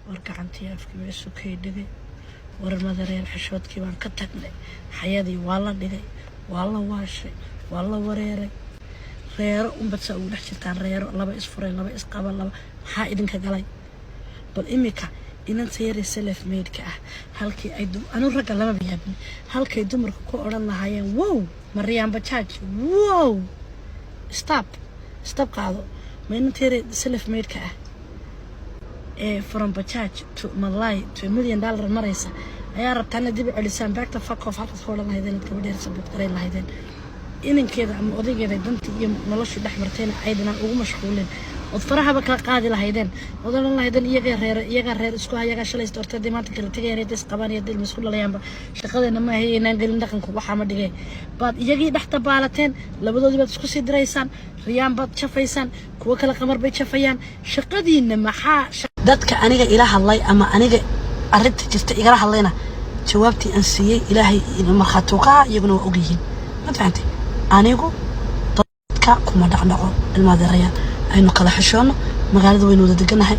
War gacantii afkii baa isu kay dhigay. War madareer, xishoodkii baan ka tagnay. Xayadii waa la dhigay, waa la waashay, waa la wareeray. Reero unbad saa ugu dhex jirtaan. Reero laba isfuray, laba isqaba, laba maxaa idinka galay? Bal imika inanta yare self made-ka ah, halkii ay anu ragga lamaba yaabin, halkay dumarka ku odhan lahaayeen, "Wow, Mariyaan Bajaaj, wow, stop, stop, qaado," ma inanta yare self made-ka ah ee from Bajaj to malay to $1 million maraysa ayaa rabtaa inaad dib u celisaan? Back the fuck off. Halkaas ku odhan lahaydeen, inaad gabadheer support garayn lahaydeen, inankeeda ama odaygeeda dantii iyo noloshii dhex martayna aydanaan ugu mashquulin, ood farahaba kala qaadi lahaydeen, ood odhan lahaydeen, "Iyagaa reer, iyagaa reer isku hayagaa shalaysta horta, haddii maanta kala tegayaan, hadday isqabaan iyo hadday ilma isku dhalayaanba, shaqadeena ma hayaynaan gelin, dhaqanku waxaa ma dhigay." Baad iyagii dhex dabaalateen, labadoodii baad isku sii diraysaan, Riyaan baad jafaysaan, kuwo kale Qamar bay jafayaan. Shaqadiina maxaa? Dadka aniga ila hadlay ama aniga arrinta jirta igala hadlayna, jawaabtii aan siiyey Ilaahay markhaati u kaca, iyaguna waa ogyihiin. Ma fahantay? Anigu dadka kuma dhacdhaco. Ilmaadeerayaal, aynu kala xishoonno. Magaalada waynu wada deganahay.